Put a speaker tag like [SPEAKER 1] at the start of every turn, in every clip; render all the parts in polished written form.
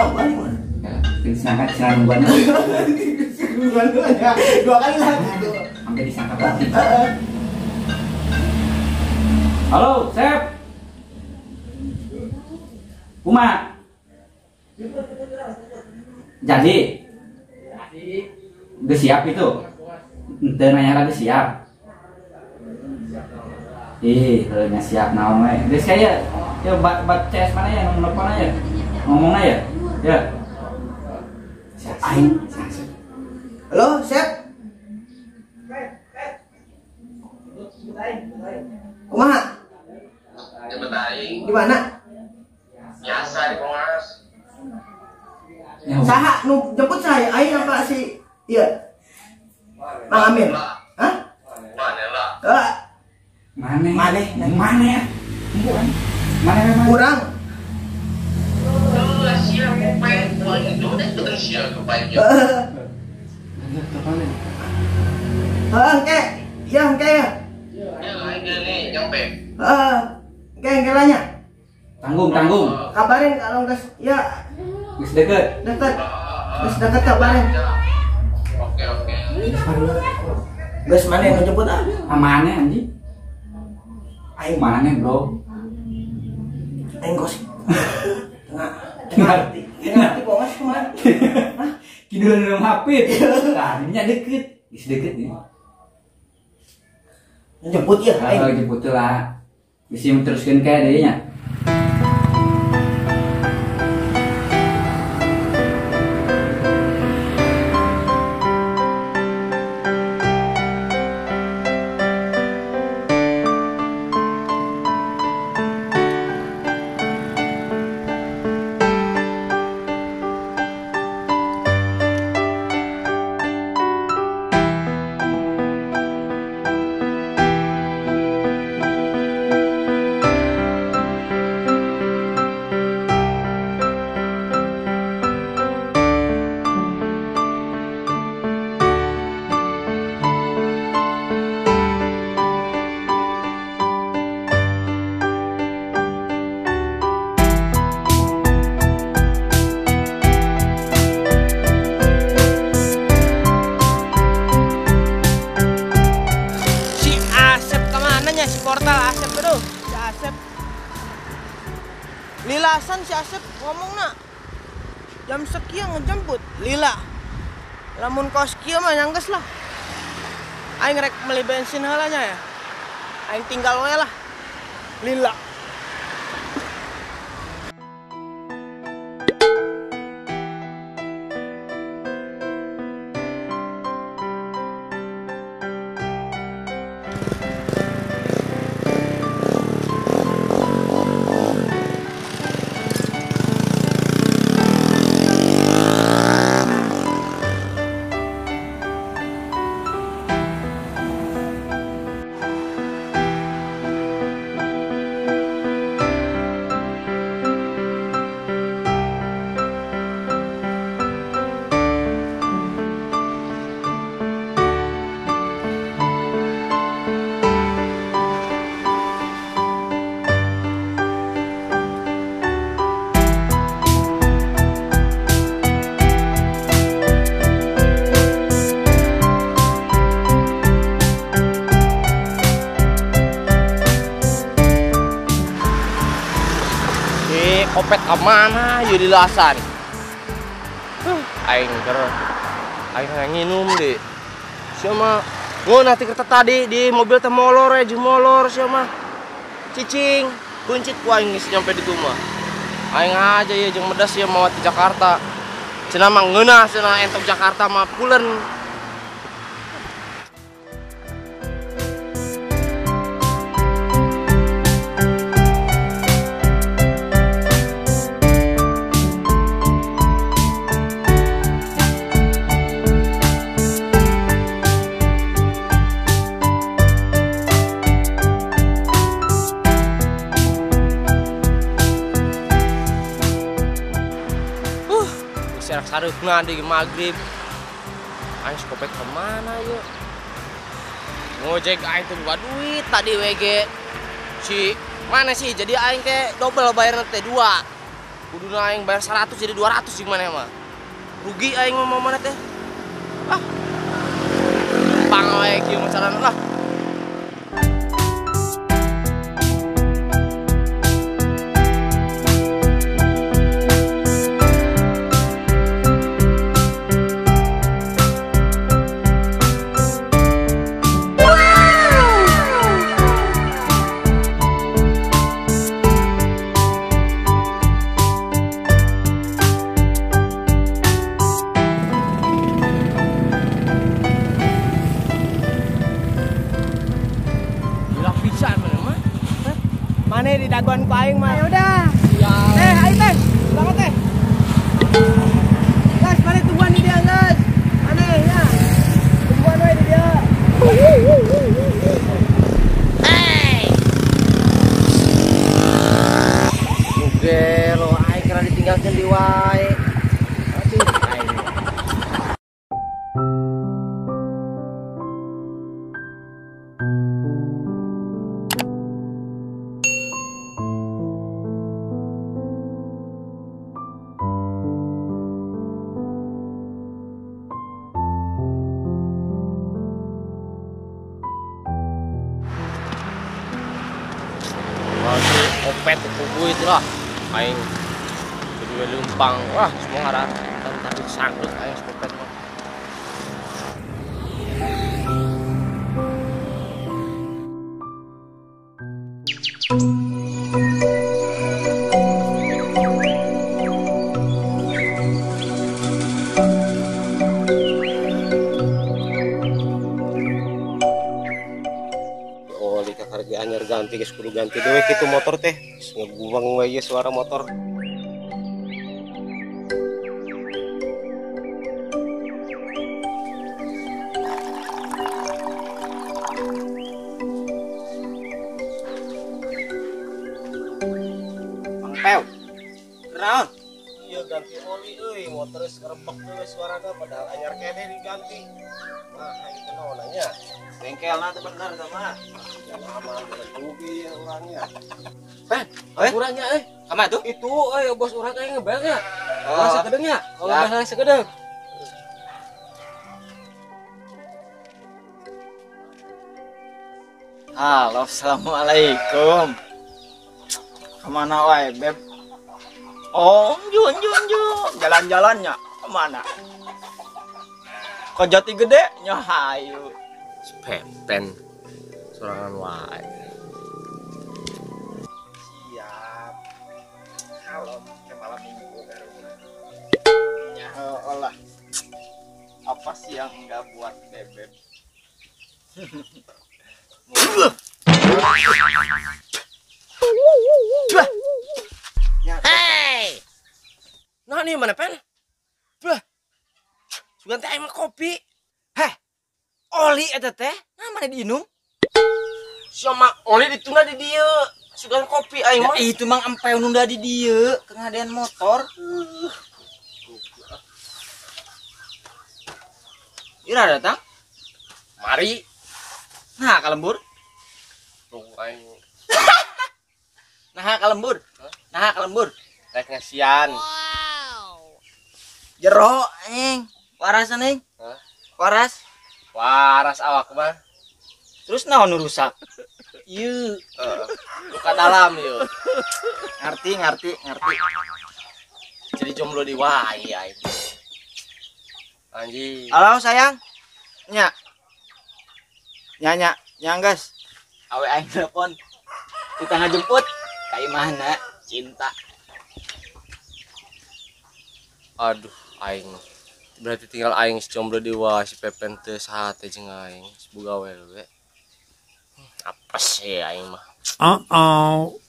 [SPEAKER 1] Nah, balik mana?
[SPEAKER 2] Ya, disangka cenah nungguan.
[SPEAKER 1] Nungguan ya. Dua kali lah gitu.
[SPEAKER 2] Sampai disangka berarti. Halo, Sep. Kuma. Jadi. Udah siap itu? Ente nanya lagi siap. Ih, kalau siap naon we. Geus kaya ya bat CS mana ya nelpon aja. Ngomong aja. Ya. Siap aing.
[SPEAKER 1] Halo, Sep. Kumaha?
[SPEAKER 3] Jemput aing.
[SPEAKER 1] Di mana?
[SPEAKER 3] Biasa di Kongas.
[SPEAKER 1] Saha nu jemput saya aing apa si iya? Mang Amin. Hah?
[SPEAKER 3] Mana lah?
[SPEAKER 2] Mana?
[SPEAKER 1] Mana?
[SPEAKER 2] Mana ya? Mana memang?
[SPEAKER 1] Kurang. Heeh, engke. Ya, engke ya. Heeh. Engke engke lah nya.
[SPEAKER 2] Tanggung, tanggung.
[SPEAKER 1] Kabarin kalau geus ya.
[SPEAKER 2] Geus deket.
[SPEAKER 1] Deket. Geus deket kabarin.
[SPEAKER 3] Oke, oke.
[SPEAKER 1] Geus mana yang ngejemput ah?
[SPEAKER 2] Mana anjing? Aing mana, bro?
[SPEAKER 1] Aing kos. Tengah. Tengah. Tengah Kongas kemana? Hah?
[SPEAKER 2] Kidulan dong hapit. Tadinya deket. Geus deket nih.
[SPEAKER 1] Jemput ya, aing.
[SPEAKER 2] Jemput lah. Geus teruskeun kayak deui nya.
[SPEAKER 1] Lilasan si Asep ngomong nak jam sekian ngejemput lila lamun kos kieu mah nyangges lah aing rek beli bensin heula nya ya aing tinggal we lah lila.
[SPEAKER 3] Kopet ke mana yuk di lasan? Aing ker, aing nginum deh. Siapa? Nggak nanti kereta tadi di mobil teh molor ya, molor siapa? Cicing, kuncit ku aing geus nyampe di rumah. Aing aja ya jeung medas ya mau di Jakarta. Cenah mah ngeunah cenah entok Jakarta mah pulen. Sarukna di maghrib. Aing kopet kemana yuk? Ngojek aing tuh buka duit tadi WG. Si mana sih? Jadi aing teh double bayarna teh 2. Kuduna aing bayar 100 jadi 200 jeung maneh mah. Rugi aing mah maneh teh. Ah. Pang wae kieu mah carana lah.
[SPEAKER 1] Mane di daguan ku aing mah. Ya udah. Teh, ayo teh. Banget teh. Guys, mane tungguan di dia, guys. Mane ya. Tungguan we di dia.
[SPEAKER 3] Hey. Gelo aing kana ditinggalkeun di wae. Aduh, aing. Opet kubu itu lah aing jadi lumpang wah semua ngarah tadi sangkut aing opet mah.
[SPEAKER 4] Oli kakarja anyar ganti geus kudu ganti deui kitu motor teh geus ngebuang we ieu suara motor.
[SPEAKER 2] Pangpeu. Kunaon?
[SPEAKER 4] Iya ganti oli euy, motor geus ngerebek deui suarana padahal anyar keneh diganti. Nah, aing teh naon nya?
[SPEAKER 2] Bengkelna teh bener sama.
[SPEAKER 4] Jangan aman rugi ya orangnya.
[SPEAKER 3] Pen, urangnya euy.
[SPEAKER 2] Kama tuh?
[SPEAKER 3] Itu euy bos urang teh ngebel nya.
[SPEAKER 2] Oh.
[SPEAKER 3] Sakedeung nya. Oh, bahasa sakedeung.
[SPEAKER 2] Halo, assalamualaikum. Kemana wae, Beb? Oh, jun jun jun. Jalan-jalannya kemana? Ke Jati Gede nya hayu.
[SPEAKER 3] Pepen sorangan wae.
[SPEAKER 2] Siap. Kalau ke malam minggu baru. Ya Allah. Apa sih yang enggak buat Bebeb?
[SPEAKER 3] Hey. Nah nih mana pen? Bah. Sugan teh aing mah kopi.
[SPEAKER 2] Heh. Oli eta teh, nah mana diinum?
[SPEAKER 3] Sama oli ditunda di dieu. Sugan kopi aing mah.
[SPEAKER 2] Ya, itu mang empeu nunda di dieu, kengadean motor. Ira datang?
[SPEAKER 3] Mari.
[SPEAKER 2] Nah, kalembur.
[SPEAKER 3] Tuh aing.
[SPEAKER 2] Nah, kalembur. Nah, kalembur.
[SPEAKER 3] Rek ngasian.
[SPEAKER 1] Wow.
[SPEAKER 2] Jero aing. Waras aing.
[SPEAKER 3] Hah?
[SPEAKER 2] Waras.
[SPEAKER 3] Waras awak mah.
[SPEAKER 2] Terus naon nu rusak? Ieu,
[SPEAKER 3] luka dalam ieu.
[SPEAKER 2] Ngerti, ngerti, ngerti.
[SPEAKER 3] Jadi jomblo di wae aing. Anjing.
[SPEAKER 2] Halo sayang. Nya. Nya nya, nya geus. Awe aing telepon. Kita ngajemput. Ka imahna cinta.
[SPEAKER 3] Aduh, aing. Berarti tinggal aing si jomblo di wae si Pepen teu saha teh jeung aing, boga wewe. Apa sih aing mah?
[SPEAKER 5] Uh-oh.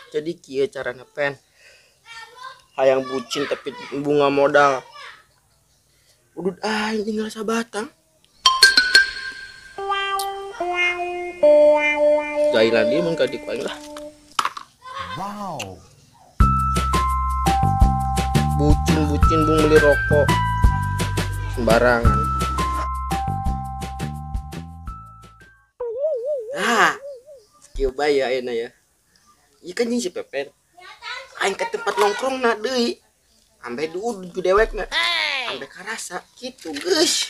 [SPEAKER 1] Jadi kieu carana pen. Hayang bucin tapi bunga modal. Udud aing tinggal sabatang. Jailan dia mun ka di ku aing lah.
[SPEAKER 5] Wow.
[SPEAKER 1] Bucin-bucin bung beli rokok sembarangan.
[SPEAKER 3] Ah, kieu bae ya ayeuna ya. Ieu kan jeung si Pepen. Aing ke tempat nongkrong na deui. Ambe diudud ku dewekna. Ambe karasa kitu geus.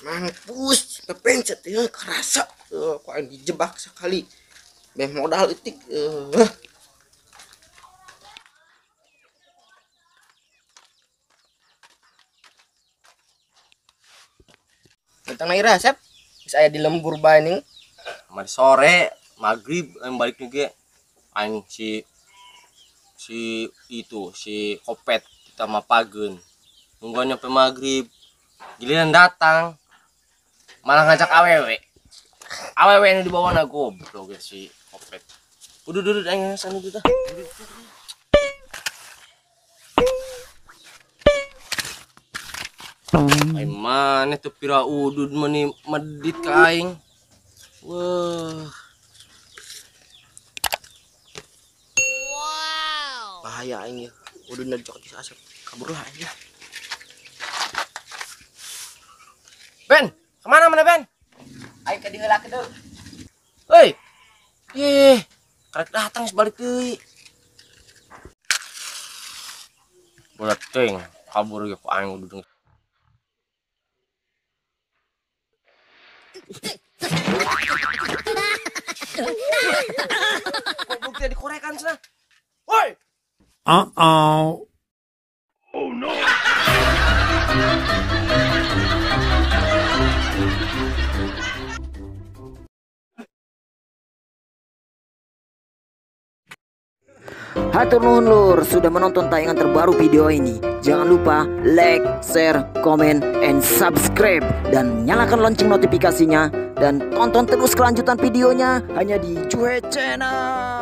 [SPEAKER 3] Mampus, Pepen teh karasa. Ku aing dijebak sekali. Beh modal itik. Tentang naira, Sep. Geus aya di lembur bae ning.
[SPEAKER 4] Kemarin sore maghrib aing balik ge aing si itu si Kopet kita mapageun. Nungguan nyampe maghrib. Giliran datang malah ngajak awewe. Awewe nu dibawa na goblok ge si Kopet. Udah duduk aing sana tah. Aing maneh teu pira udud meuni medit ka aing. Wah.
[SPEAKER 3] Wow. Bahaya aing ya. Ududna dicokot si Asep. Kaburlah aing ya.
[SPEAKER 1] Ben, kemana mana Ben?
[SPEAKER 3] Aing ka diheula deui.
[SPEAKER 1] Hei. Ih, karek datang sebalik deui.
[SPEAKER 4] Bola teuing kabur ge ku aing udud.
[SPEAKER 1] Goblok dia dikorekan sana. Woi.
[SPEAKER 5] Uh-oh. Oh no.
[SPEAKER 2] Hatur nuhun lur sudah menonton tayangan terbaru video ini. Jangan lupa like, share, comment, and subscribe. Dan nyalakan lonceng notifikasinya. Dan tonton terus kelanjutan videonya hanya di Juhe Channel.